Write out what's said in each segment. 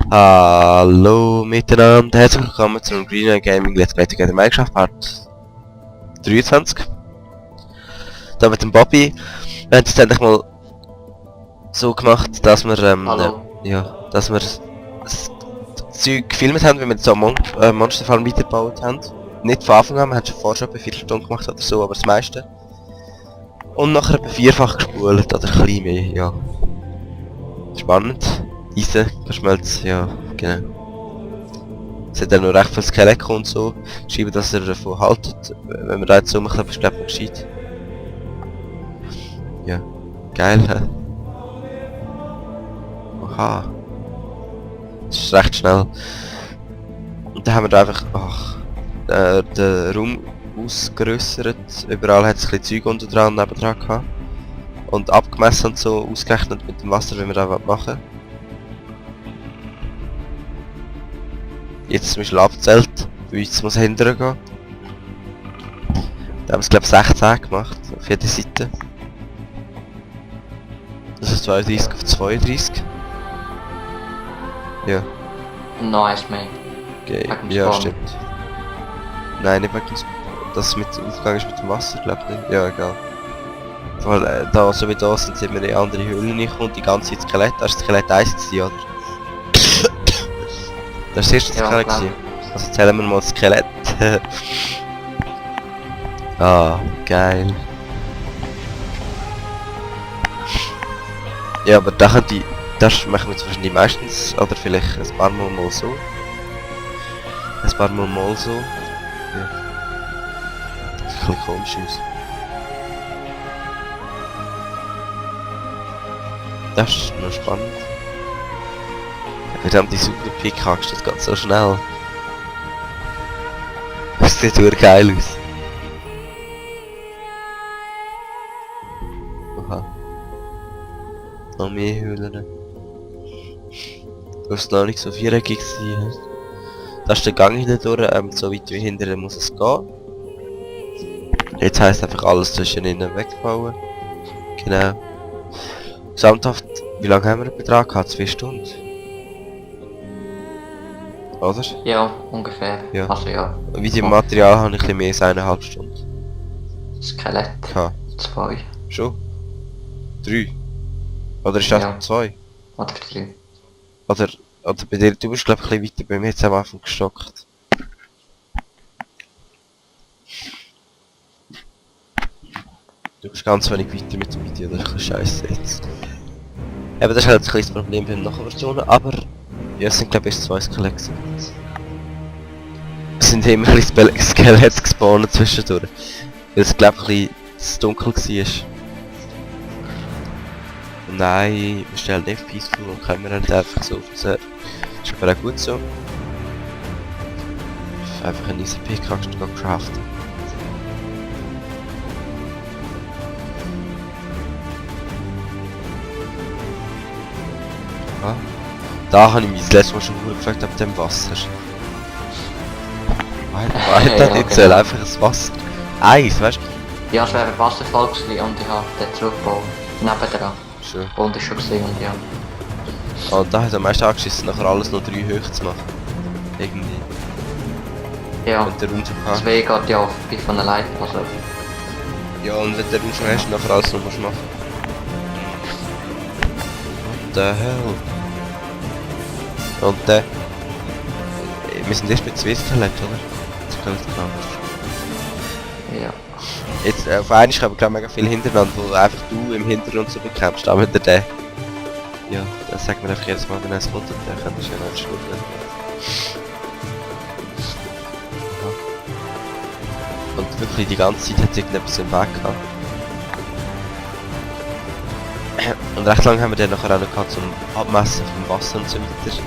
Hallo miteinander, herzlich willkommen zu einem Green Gaming Let's Play Together Minecraft Part 23. Da mit dem Bobby. Wir haben es endlich mal so gemacht, dass wir dass wir das Zeug gefilmt haben, wie wir so Monster Farm weitergebaut haben. Nicht von Anfang an, wir haben schon vorher schon etwa 4 Stunden gemacht oder so, aber das meiste. Und nachher etwa vierfach gespult oder ein bisschen mehr, ja. Spannend. Eisen, Verschmelz, ja, genau. Es hat ja noch recht viel Skelett und so. Schreiben, dass er davon haltet. Wenn wir da jetzt so machen, ist glaube ich gescheit. Ja, geil, hä? Oha. Das ist recht schnell. Und dann haben wir da einfach, den Raum ausgerüstet. Überall hat es ein bisschen Zeug unter dran, nebendran gehabt. Und abgemessen und so, ausgerechnet mit dem Wasser, wie wir da machen. Jetzt zum Beispiel abzählt, wie es muss hindern gehen. Da haben wir es glaube ich 16 gemacht, auf jeder Seite. Das ist 32 auf 32. Ja. Noch eins mehr. Okay. Wegen dem Ja, Spawn. stimmt. Nein, nicht wegen dem Spawn. Das mit dem Aufgang ist mit dem Wasser, glaube ich nicht. Ja, egal. Weil da, so wie da sind wir in andere Höhlen reingekommen und die ganze Zeit Skelett. Da war Skelett 1 gewesen, oder? Das war das erste Skelett gewesen. Also zählen wir mal das Skelett. Ah, geil. Ja, aber da können das machen wir jetzt wahrscheinlich meistens, oder vielleicht ein paar Mal so. Ein paar Mal so. Ja. Das sieht ein bisschen komisch aus. Das ist noch spannend. Verdammt, die super Pickaxe, das geht so schnell. Das sieht super geil aus. Aha. Noch mehr Höhlen. Du hast noch nicht so viereckig gesehen. Das ist der Gang hindurch, so weit wie hinterher muss es gehen. Jetzt heisst einfach alles zwischen ihnen wegbauen. Genau. Gesamthaft, wie lange haben wir den Betrag gehabt? 2 Stunden? Oder? Ja, ungefähr. Ja. Also ja. Wie viel Material habe ich ein bisschen mehr als 1,5 Stunden? Skelett. Ja. 2. Schon? 3? Oder ist das Ja. 2? Oder 3. Oder bei dir, du bist glaube ich ein bisschen weiter, bei mir jetzt am Anfang gestockt. Du bist ganz wenig weiter mit dem Video, das ist ein bisschen scheiße jetzt. Aber das ist halt ein kleines Problem bei den Nachversionen, aber ja, es sind glaube ich erst 2 Skelette gewesen. Es sind immer ein bisschen Skelette gespawnt zwischendurch. Weil es glaube ich ein bisschen zu dunkel war. Nein, wir stellen nicht Peaceful und können wir nicht einfach so auf den Server. Ist aber auch gut so. Einfach eine easy Pickaxe craften. Ah. Da habe ich mich das letzte Mal schon gefragt ab dem Wasser. Weiter, ich zähle einfach das Wasser. Eis, weißt du? Ja, es wäre Wasserfall gewesen und ich habe den zurückgebaut. Nebendran. Schön. Und ist schon gesehen und ja. Und da hat er am meisten angeschissen, nachher alles noch 3 hoch zu machen. Irgendwie. Ja. Wenn der Raum schon Das hat. Weg geht ja bei von allein. Also. Ja, und wenn der Raum schon hast, nachher alles noch musst machen. What the hell? Und wir sind erst bei 2 Skelett, oder? Skelett, genau. Ja. Jetzt auf einmal kommen glaube ich mega viel hintereinander, wo einfach du im Hintergrund so bekämpfst, aber der. Ja, das sagt man einfach jedes Mal, wenn er es spottet, der kann das ja nicht schlucken. Und wirklich die ganze Zeit hat es irgendetwas im Weg gehabt. Und recht lange haben wir dann nachher auch noch gehabt zum Abmessen vom Wasser und so weiter.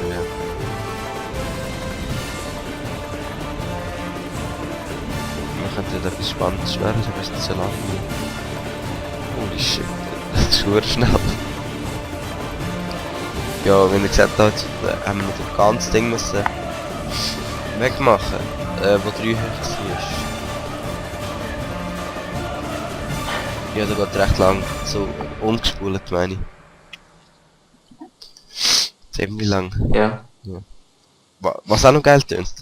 Ja. Wir könnten dort etwas Spannendes werden, aber es ist zu lang. Holy shit, das ist super schnell. Ja, wie ihr gesagt habt, haben wir noch das ganze Ding müssen wegmachen, wo 3 hoch war. Ja, da geht recht lang so ungespult, meine ich. Ziemlich lang. Ja. Was auch noch geil tönt.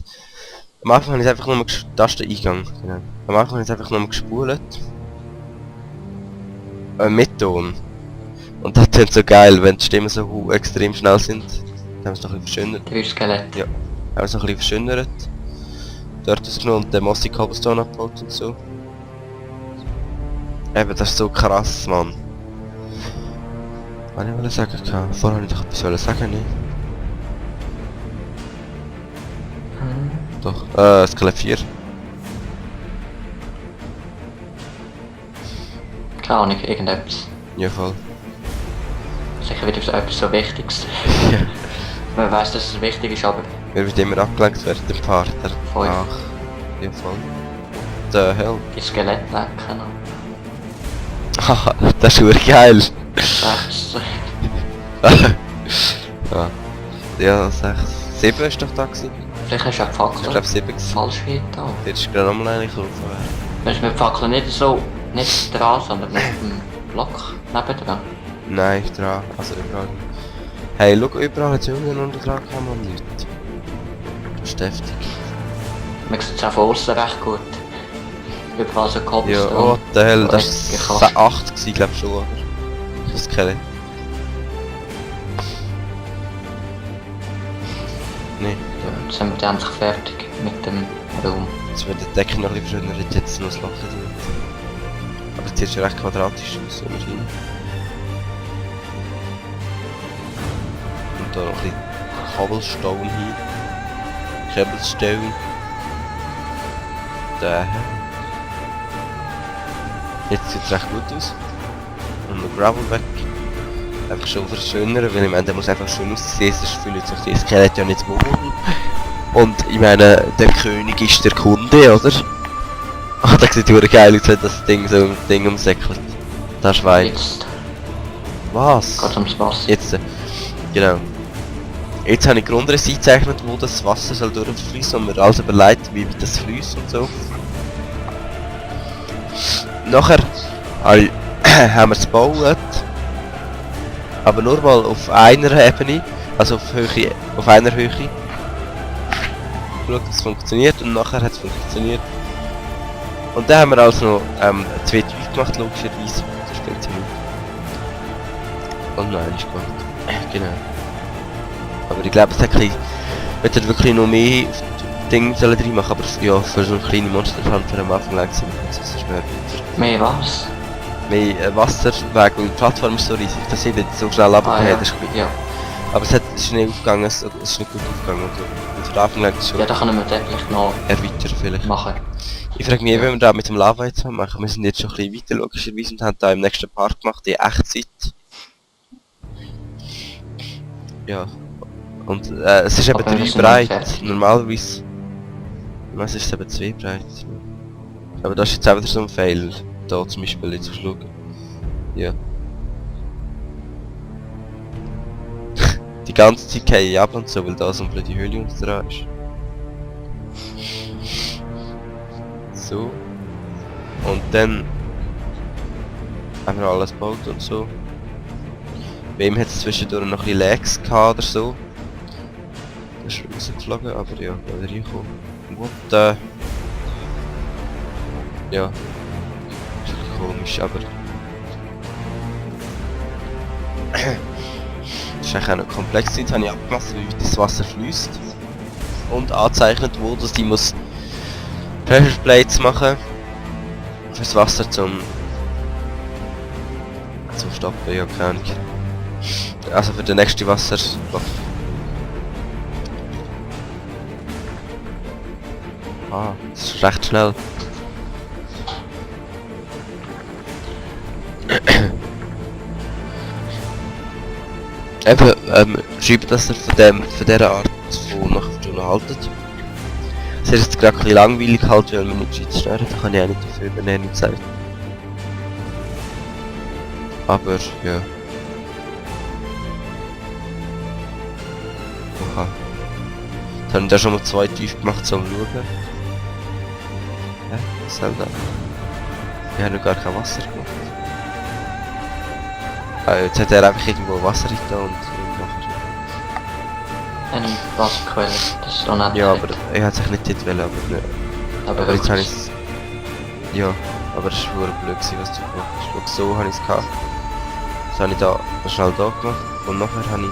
Am Anfang habe ich einfach nur Tasteneingang. Genau. Am Anfang habe ich einfach nur gespult. Mit Ton. Und das tönt so geil, wenn die Stimmen so extrem schnell sind. Dann haben wir es noch ein bisschen verschönert. Der Skelett. Ja. Haben wir es noch ein bisschen verschönert. Dort ist noch und der Mossy Cobblestone abgebaut und so. Eben, das ist so krass, Mann. Was ich wollte sagen kann. Vorher wollte ich doch etwas sagen, ne? Doch, Skelett 4. Keine Ahnung, irgendetwas. Ja, voll. Sicher wieder so etwas so Wichtiges. Ja. Man weiss, dass es wichtig ist, aber... Wir wird immer abgelenkt während dem Part. Voll. Ach, ja voll. The hell. Die Skelett lecken. Haha, das ist wirklich geil. Rechts. Ja. Ja, 6. 7 ist doch da gewesen. Vielleicht hast du auch Ich Fackeln. glaube 7 gewesen. Falsch hier da. Jetzt ist gerade nochmal eine gerufen. Wenn du mit Fackeln nicht so... Nicht dran, sondern mit dem Block nebendran. Nein, dran. Also überall. Hey, schau, überall hat es Jungen unter dran gehabt, man nicht. Das ist heftig. Man sieht es auch von außen recht gut. Überall so Ja, Cobblestone. oh, der Hell, das Ich war kann- 8 gewesen, glaube ich schon, oder? Das Skelett. Nee, ja. Jetzt sind wir dann endlich fertig mit dem Raum. Jetzt wird der Decke noch ein bisschen schöner, jetzt noch das Loch drin. Aber jetzt sieht es recht quadratisch aus, so wahrscheinlich. Und da noch ein bisschen Cobblestone hin. Cobblestone. Da. Jetzt sieht es recht gut aus. Und noch Gravel weg. Einfach schon verschönern, weil ich meine, der muss einfach schön aussehen, sonst fühlt sich das Skelett ja nicht wohl. Und ich meine, der König ist der Kunde, oder? Ach, das sieht wirklich geil aus, wenn das Ding so ein Ding umsäckelt. Das Schwein. Jetzt Was? geht es ums Wasser. Jetzt, genau. Jetzt habe ich Grundriss eingezeichnet, wo das Wasser soll durchfließen und mir alles überlegt, wie weit das fließt und so. Nachher haben wir es gebaut, aber nur mal auf einer Ebene, also auf einer Höhe. Schaut, es funktioniert und nachher hat es funktioniert. Und dann haben wir also noch 2 tief gemacht, logischerweise. Das spielt sie nicht. Und noch eins gemacht. Genau. Aber ich glaube, es hat ein bisschen, wirklich noch mehr Dinge sollen drin machen, aber ja, für so eine kleine Monsterpflanze am Anfang lang sind das ist mehr Mehr was? mehr Wasserweg, weil die Plattform ist so riesig, dass ich nicht so schnell runtergehe, ja. das ist gut. Ja. Aber es ist nicht aufgegangen, es ist nicht gut aufgegangen. Und für den Anfang lang ist es schon Ja, da können wir dann vielleicht noch erweitern vielleicht. machen. Ich frage mich, wie wir da mit dem Lava jetzt machen. Wir sind jetzt schon ein bisschen weiter logischerweise und haben da im nächsten Part gemacht, in Echtzeit. Ja. Und es ist eben Aber wir 3 sind breit. nicht fertig. Normalerweise... Was ist es eben 2 breit? Aber das ist jetzt auch wieder so ein Fail. Da zum Beispiel jetzt schauen. Ja. Die ganze Zeit gehe ich ab und so, weil da so eine blöde Höhle unten dran ist. So. Und dann haben wir alles gebaut und so. Bei ihm hat es zwischendurch noch ein bisschen Lags gehabt oder so. Das ist rausgeflogen, aber ja, wieder reinkommen. What the... Ja. Ist ein bisschen komisch, aber... Das ist eigentlich auch noch komplex. Jetzt habe ich abgemacht, wie weit das Wasser fließt. Und angezeichnet, wo dass ich muss Pressure Plates machen fürs Wasser zum Stoppen, ja keine Ahnung. Also für den nächsten Wasserlauf. Ah, das ist recht schnell. Eben, schreibt, dass ihr von dieser Art von Nachtstunde haltet. Es ist jetzt gerade ein bisschen langweilig halt, weil wir nicht Schweiz stören, da kann ich auch nicht dafür übernehmen Zeit. Aber, ja. Oha. Jetzt haben wir da schon mal 2 tief gemacht, zum Schauen. Hä? Was soll das? Wir haben noch gar kein Wasser gemacht. Ah, jetzt hat er einfach irgendwo Wasser rein und nachher. eine Wasserquelle. Das ist auch nicht Ja, schlecht. aber ich hätte sich nicht dort wollen, aber jetzt habe ich es... Ja, aber es war verdammt blöd gewesen, was du gemacht hast. Schau, so habe ich es gehabt. Das habe ich da schnell da gemacht und nachher habe ich...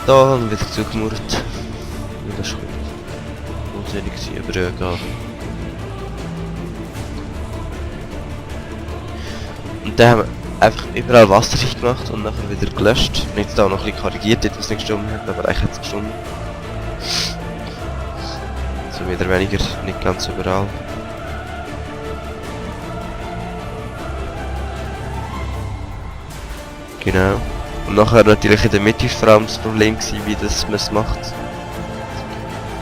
Da und wieder zugemauert. Ja, das ist gut. Unsinnig gewesen, aber ja, egal. Und dann haben wir einfach überall Wasser gemacht und nachher wieder gelöscht. Und jetzt da noch ein bisschen korrigiert, dort was nicht gestimmt hat, aber eigentlich hat es gestimmt. So wieder weniger, nicht ganz überall. Genau. Und nachher natürlich in der Mitte ist vor allem das Problem gewesen, wie das man es macht.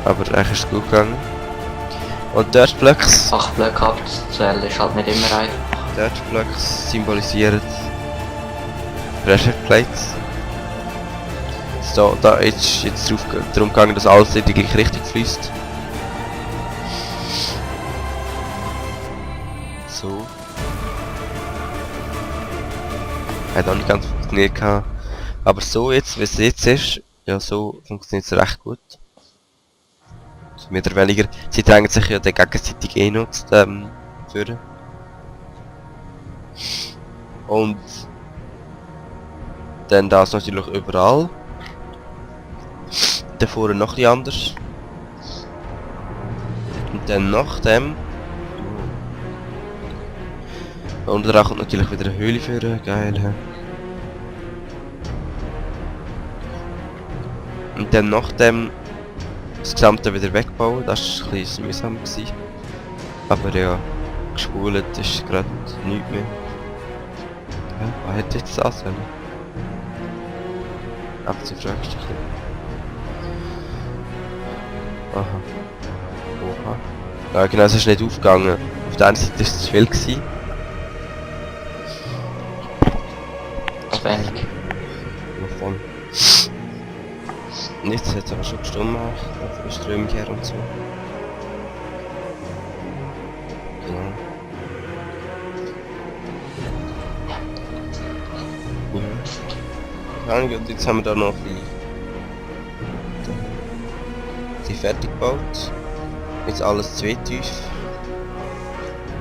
Aber eigentlich ist es gut gegangen. Und Dirtblocks. 8 Blöcke abzuzählen ist halt nicht immer einfach. Dirtblocks symbolisieren Pressure Plates. So, da ist jetzt darum gegangen, dass alles in die gleiche Richtung fließt. So. Hat auch nicht ganz funktioniert gehabt. Aber so jetzt, wie es jetzt ist, ja so funktioniert es recht gut. Also mehr oder weniger. Sie drängen sich ja dann gegenseitig eh noch führen. Und dann das natürlich überall. Da vorne noch ein bisschen anders. Und dann nach dem. Und da kommt natürlich wieder eine Höhle führen, geil. He? Und dann nach dem das Gesamte wieder wegbauen, das war ein bisschen mühsam gewesen. Aber ja, gespult ist gerade nichts mehr. Ja, was hätte jetzt das sollen? Ach, du fragst dich ein bisschen. Aha. Oha. Ja genau, es ist nicht aufgegangen. Auf der einen Seite war es zu viel gewesen. Zu wenig. Ja, voll. Und jetzt hat es aber schon gestimmt, dafür ist Strömung her und so. Genau. Ja. Und jetzt haben wir da noch die fertig gebaut. Jetzt alles zwei tief.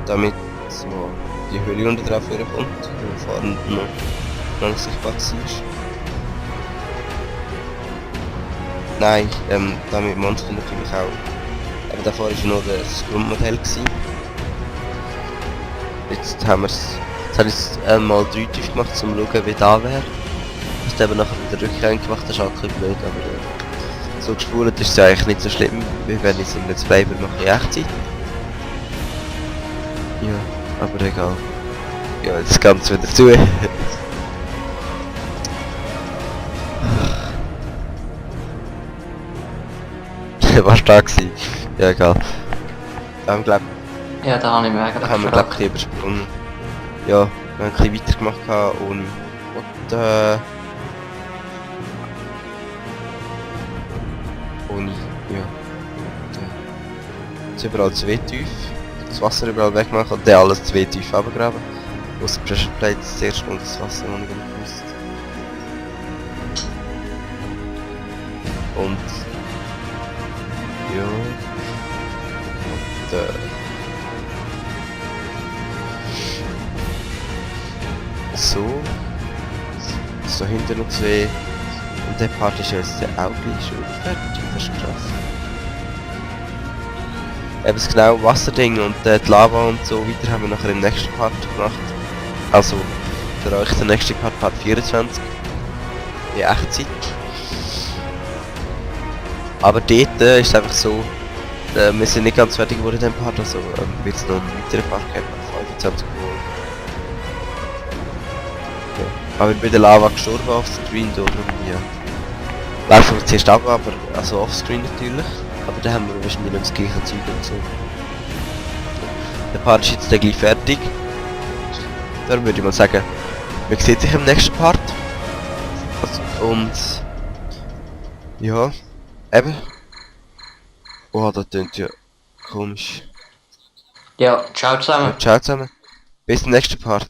Damit so die Höhle unten drauf kommt und vorne noch sichtbar ist. Nein, damit Monster natürlich auch. Aber davor war nur das Grundmodell gewesen. Jetzt haben wir es. Jetzt habe ich es mal 3 tief gemacht, um zu schauen, wie da wäre. Hast eben nachher wieder rückgängig gemacht, das ist auch ein bisschen blöd, aber so gespult ist es eigentlich nicht so schlimm, wie wenn ich es im Let's Play mache in Echtzeit. Ja, aber egal. Ja, jetzt ganz wieder zu. Was da gewesen? Ja, egal. Glaub, Ja, da habe ich mir da eigentlich haben wir gefragt. glaub ich übersprungen. Ja, wir haben ein bisschen weitergemacht gehabt ohne. Und ohne, ja. Und, jetzt überall zwei tief. Das Wasser überall wegmachen und dann alles zwei tief abgraben. Wo das Pressure Plate zuerst und das Wasser noch nicht fließt. Und ja. Und so. So hinten noch zwei. Und der Part ist ja jetzt auch gleich schon fertig. Das ist krass. Eben das genaue Wasserding und die Lava und so weiter haben wir nachher im nächsten Part gemacht. Also für euch der nächste Part, Part 24. In Echtzeit. Aber dort ist es einfach so, wir sind nicht ganz fertig geworden in dem Part, also wird es noch einen weiteren Part geben, 25 Uhr. Ja. Aber ich bin der Lava gestorben offscreen, darum ja. Laufen wir zuerst ab, aber also offscreen natürlich. Aber dann haben wir wahrscheinlich noch das gleiche Zeug und so. Der Part ist jetzt gleich fertig. Dann würde ich mal sagen, wir sehen sich im nächsten Part. Und ja, eben. Oh, das klingt ja komisch. Ja, ciao zusammen. Ja, ciao zusammen. Bis zum nächsten Part.